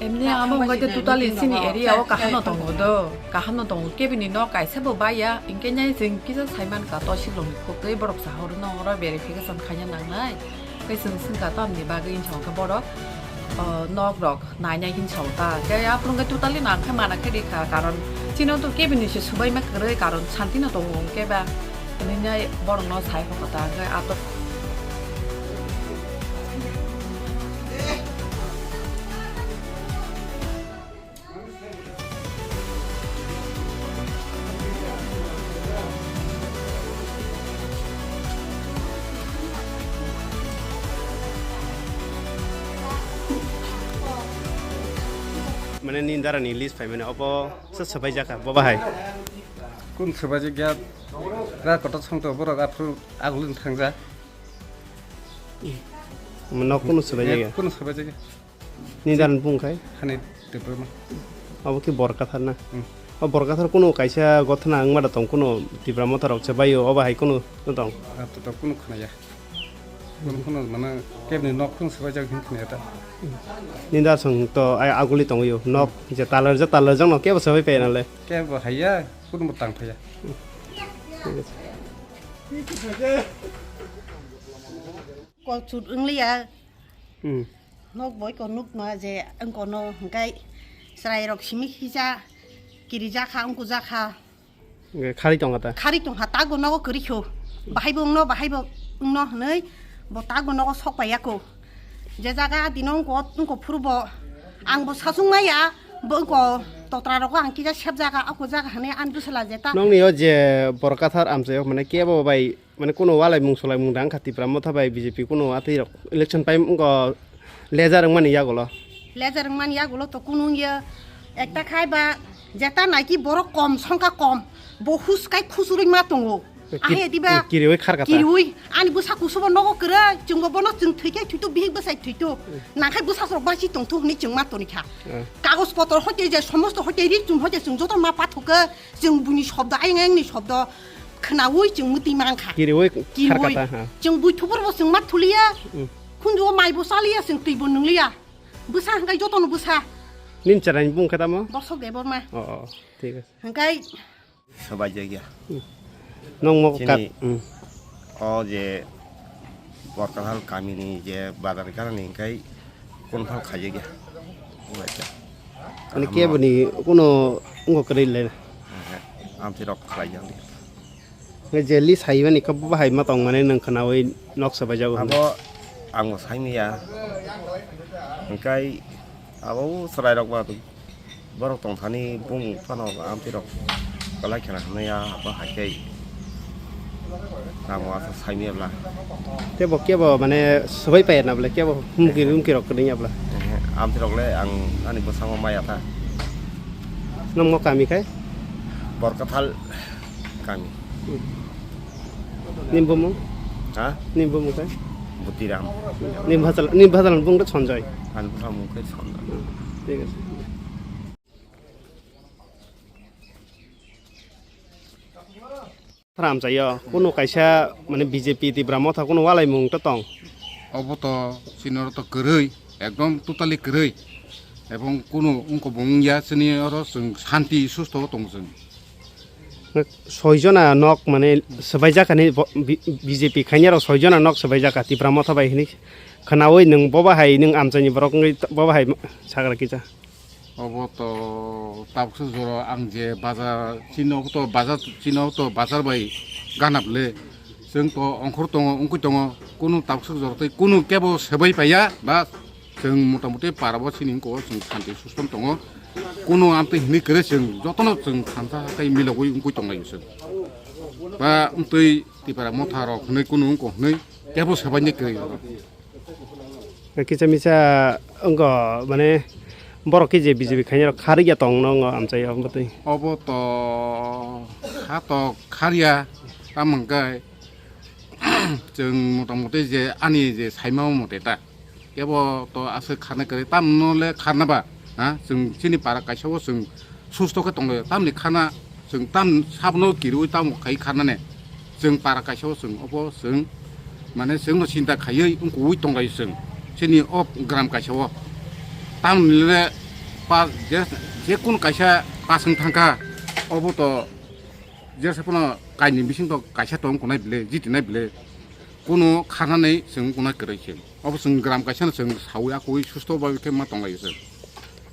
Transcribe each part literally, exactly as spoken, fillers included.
Emni amo wngkha totally chini area o kaham no tongo do, kaham no tongo, kebini nok kaisa bo baya, hinkhe nai chwng kisa saiman ka tosilok ni khuk twi borok sahoro no oro verification khaina nangnai, tei chwng swngkha tamni bagwi hinsa hwnkhe borok, o, nok rok nainai hinsa ta, tei aphuru hwnkhe totally nang khe mana khe rikha, karon chini o to kebini se swbaima kwrwi, karon santi no tongo hwnkhe ba, hinwi nai borok no sai hokota hwnkhe ato. Mane nini dara ni list phai mani obo se swbai jaka bo bahai. Kun swbai jak ya ra kotor song to borok aphuru agulin thangja. Nok kunu swbai jak ya? Kunu swbai jak ya? Ni dan bung khai? Hani Tipra ma. Abo ki Borkathar na? Hmm. O Borkathar kuno kaisa gothana wngma da tong kuno Tipra Motha rok se baio, obo hai kuno no tong? Ah, to, to kuno khna ya. Kuno, kuno mana kebni nok kuno swbai jak hin khna ya ta. Ni da song to ai aguli tong yo. Nok je talar je talar jang no kebo swbai pe na le. Kebo hai ya, kuno mo tang pha ya. Kok chut wng liya. Hmm. Nok boi ko nuk ma je wng kono hwnkhe chwrai rok simi khija, kiri jakha, wngku jakha. Hwnkhe khari tongkha ta? Khari tongkha, tago nogo kwrwi kho. Bahai bo wngno, bahai bo wngno hwnwi bo tago nogo sok paiya kho. Je jaga dino wngko, wngko phuru bo ang bo sasung maya, bo wngko totra rogo ang kisa sep jaga, ako jaga hwnwi ani bwsala jeta. Nongni o je Borkathar amchai o mane kebo bai Mane kuno walai mung solai mung dang kha Tipra Motha bai B J P kuno atwi rok election pai wngko lejar wngmani yagulo. Lejar wngmani yagulo to kuno wngya ekta khai ba jeta naiki borok kom songkha kom bo huskai khusurwi ma tongo. Kir-, Ahe diba kiriwi kharkha ta. Kiriwi ani bwsa kusubo nogo kwrwi chwngbo bono chwng thwikai thwito bihik bwsai thwito nangkhai bwsa sorok basi tongthu hwnwi chwng ma tonikha. Eh. Kagoj potro hoite je somosto hoite ri chum hoite chwng joto ma pathokhe chwng buini shobdo ayang ayangni shobdo khnaui chwng mwtwi mankha. Kiriui Kiriui. Kharkha ta, ha. Chwng buithupurbo chwng ma thuliya. Mm. Khunjuo maibo chaliya, chwng twibo nwngliya. Bwsa hwnkhe jotono bwsa. Nini chwraini bung khe tamo? Borsok Debbarma. Oh, oh, thik ase. Hwnkhe Swbaijak ya. Mm. Nokmo Chini kat-, mm. O je Borkathal kamini je bazar ganani hwnkhe konphal khaijak ya. Obaisa. Ani keboni kuno wngkha kwrwi le. Ehe, amtwi rok khlai jak. Hwnkhe je list haimani khe bo hai ma tong mani nwng khwnaui nok swbaijago hwnwi. Abo ang bo saimaya. Hwnkhe abo chwrai rok ba Borok tongthani bumung phano amtwi rok kwlai khena hwnwi ya abo hai khe tamo asa saimaya bla. Tei bo kebo mane swbai paiya na bwle kebo humki humki rok kwrwngya bwle. Ehe, amtwi rok le ang ani bwskango maya ta. Nokmo kami khai? Borkathal kami. Hmm. Ni bumung? Ha? Ni bumung khe? Butiram. Ni bhajal, ni bhajal bung khe Sanjay. Ani bwsa mung khe Sanjay. Thik ase. Ramchaio, kuno kaisa mane B J P Tipra Motha kuno walaimung to tong. Obo to chini oro to kwrwi, ekdom totally kwrwi. Ebong kuno wngkobong wngya chini oro chwng shanti susto tongo chwng. Soi jona nok mane swbaijak kani bo-, B-, B J P khainai rok soi jona nok swbaijak ka Tipra Motha bai hinwi khwnaui nwng boba hai nwng amchaini borok wngwi boba hai sagra kisa. Obo to tabuksa jora ang je bazar chino to bazar chino to bazar bai ganap le chwng to ongkhor tongo wngkui tongo kunu tabuksa jora tei kunu kebo swbai paiya ba Chwng motamoti para bo sini wngkha o chwng shanti suston tongo. Kuno amtwi hinwi kwrwi chwng jotono chwng thansa tei milogwi wngwi tonglaio chwng. Ba amtwi Tipra Motha rok hinwi kuno wngkha hinwi teibo swbaini kwrwi. Kisa misa wngkha mane borok khe je B J P khainai rok kharwi ya tong no wngkha amchai omo twi. Obo to kha to kharya tamo hwnkhe chwng motamoti je ani je saima o mote ta. Kebo to aswk kharna kwrwi, tamno le kharna ba, ha? Chwng chini para kaisa o chwng susto khe tonglaio, tamni khana chwng tam sabno kiriui tamo khai kharnani. Chwng para kaisa o chwng obo chwng mane chwngno chinta khaiwi wngkui tonglaio chwng chini o gram kaisa o. Tamni le Pas je, je kun kaisa pas wng thangkha, obo to jesa phano kaini bising to kaisa tong kunai bile, jiti nai bile, kuno kharnani chwng kunai kwrwi se. Obo chwng gram kaisa no chwng sawi akwi susto bai khe ma tong lai se.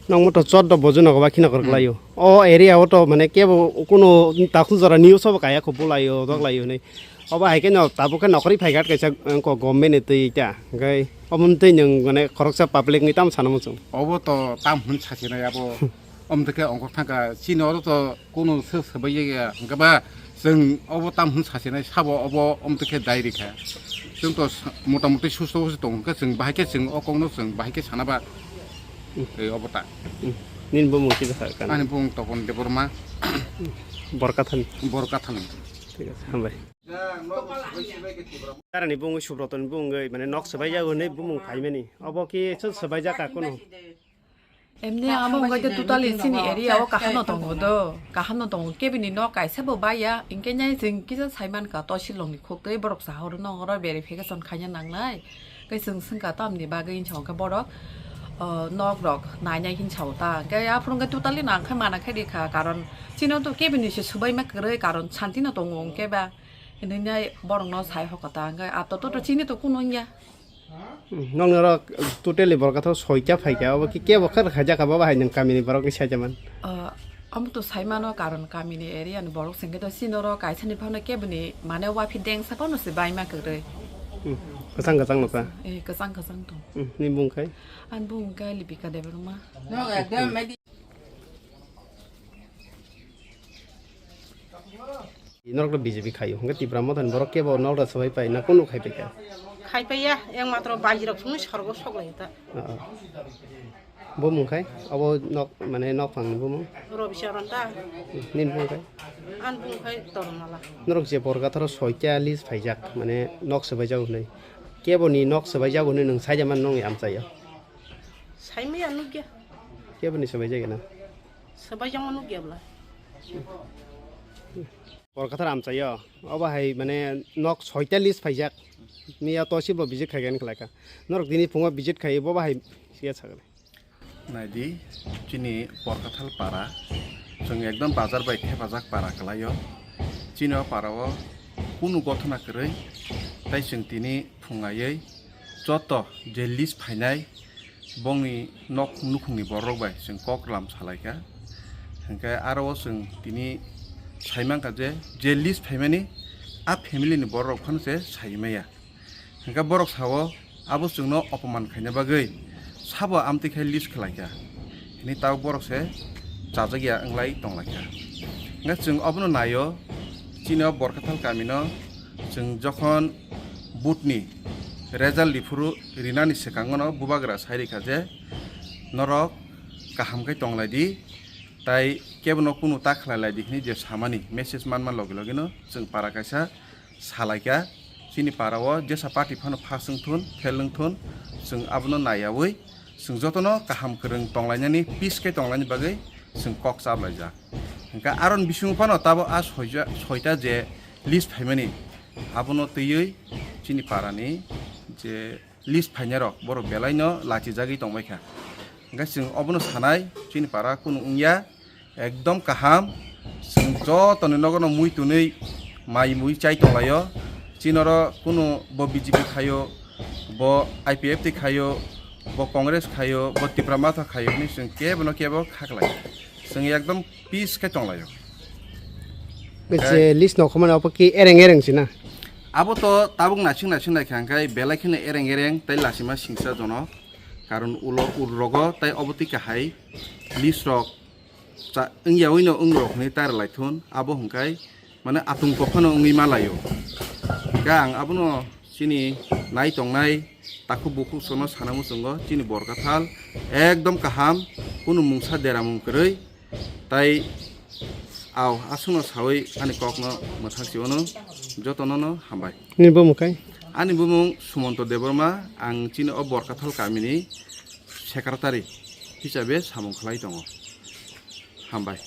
Nokmo to choddo bojo nogo ba khina kor Hmm. Klaio. O area o to mane kebo kuno takhuk jora news obo kaya kho bulaio, dok laio hinwi. Obo hai khe no tabuk khe nokori phai gat kaisa, eh, ko government ni twi ta. Hwnkhe omo twi nwng mane khoroksa public ni tamo sana muchung. Obo to tam hwn sasinai abo. Omo twi khe ongkhor thangkha chini oro to kuno se swbai ya hwnkhe ba chwng obo tam hwn sasinai sabo obo omo twi khe dai rikha. Chwng to sa-, mota moti susto se tong hwnkhe chwng bahai khe chwng o kokno chwng bahai khe sana ba. Hmm. Ei obo ta. Hmm. Nini bumung kisa sa kan? Ani bumung Topon Debbarma. Borkathal. Borkathal. Thik ase, hambai. Darani bumung Subrotoni bumung oi, mane nok swbaijak hwnwi bumung phaimani. Obo ki chwng swbaijak ka kuno? Emni amo wngkha khe totally chini area o kaham no tongo do, kaham no tongo, kebini nok kaisa bo baiya, hinkhe nai chwng kisa saimankha tosilrokni khuk twi borok sahoro no oro verification khaina nangnai, tei chwng swngkha tamni bagwi hinsa hwnkhe borok, o, nok rok nainai hinsa o ta, hinkhe aphuru wngkhe totally no ang khe mana khe rikha, karon chini o to kebini se swbaima kwrwi, karon santi no tongo hinkhe ba, hinwi nai borok no sai hokha ta, hinkhe ato to chini to kunu wngya. Hmm, nokni oro totally borok kathok soita phaikha, obo ki kebo khe rwkhaijak kha, bo bahai nwng kamini borok ni saija man? Ah, omo to sai mano, karon kamini area ni borok sengke to chini oro kaisa ni phano keboni mane wapi dengsa phano se bai ma kwrwi. Hmm, kwchang kwchang nukha. Eh, kwchang kwchang tong. Hmm, ni bung khai? Ani bung khai Lipika Debbarma. Norok to B J P khaio, hwnkhe Tipra Mothani borok kebo norok da swbai pai na kunu khai paikha? Khai paiya, ekmatro baji rok songni sorgo sok lai ta. Ah, ah. Bo mung khai? Abo nok, mane nok phangni bo mung? Robi Charan ta. Nini bung khai? An bung khai Tormala. Norok je Borkatharo soita list phaijak, mane nok swbaijak hwnwi. Keboni nok swbaijak hwnwi nwng saida man nongni amchaio? Saimaya nukya. Keboni swbaijak eno? Swbaijak ma nukya bla. Borkathar amchaio, obo hai mane nok soita list phaijak. Miya tosi bo visit khaigani khlaikha. Norok tini phungo visit khai, bo bahai siya sagani. Naidi, chini Borkathal para, chwng ekdom bazar bai thepajak para kwlaio. Chini o para o kunu gothona kwrwi, tai chwng tini phungaiwi joto je list phainai, bongni nok nukhungni borok bai chwng kok lam salaikha. Hinkhe aro o chwng tini saimankha je, je list phaimani a family ni borok phano se saimaya. Hinkhe borok sao abo chwngno opoman khaina bagwi sabo amtwi khe list khlaikha. Hini tabuk borok se chajakya wnglai tonglaikha. Hinkhe chwng obono naio, chini o Borkathal kamino chwng jokhon vote ni result riphuru rinani swkangono bubagra sai rikha je, norok kaham khe tonglai di, tai kebono kunu ta khlai lai di hwnwi je samani message manma logi logino chwng para kaisa salaikha. Chini para o jesa party phano pass wng thun, fail wng thun, chwng abono naiyaui chwng jotono kaham kwrwng tonglainani, peace khe tonglaini bagwi chwng kok chaplaijak. Hinkhe aroni bisingo phano tabo a soija-, soita je list phaimani, abono twiwi chini parani je list phainai rok, borok belai no lachijagwi tongbai kha. Hinkhe chwng obono sanai, chini para kunu wngya, ekdom kaham. Chwng jotoni nogo no mui twnwi mai mui chai tonglaio. Chini oro kunu bo B J P khaio, bo I P F T khaio, bo Congress khaio, bo Tipra Motha khaio hwnwi chwng kebo no kebo khaklai. Chwng ekdom peace khe tonglaio. Je list no khomani obo ki ereng ereng sina? Abo to tabuk naising naising naikha, hingkhe belai kheno ereng ereng tei lachima singsa jono. Karon ulo ul rogo tei obo twi kahai list rok cha-, wngya wino wng rok hwnwi ta rwlai thun, abo hwnkhai mane atungko phano wngwi ma laio. Hingkhe ang abono chini nai tongnai takhuk bukhuk sono sana muchungo, chini Borkathal ekdom kaham, kunu mungsa deramung kwrwi. Tai au aswkno sawi ani kokno mwthang si ono jotono no hambai. Nini bumung kai? Ani bumung Sumonto Debbarma, ang chini o Borkathal kamini secretary hisabe samung khlai tongo. Hambai.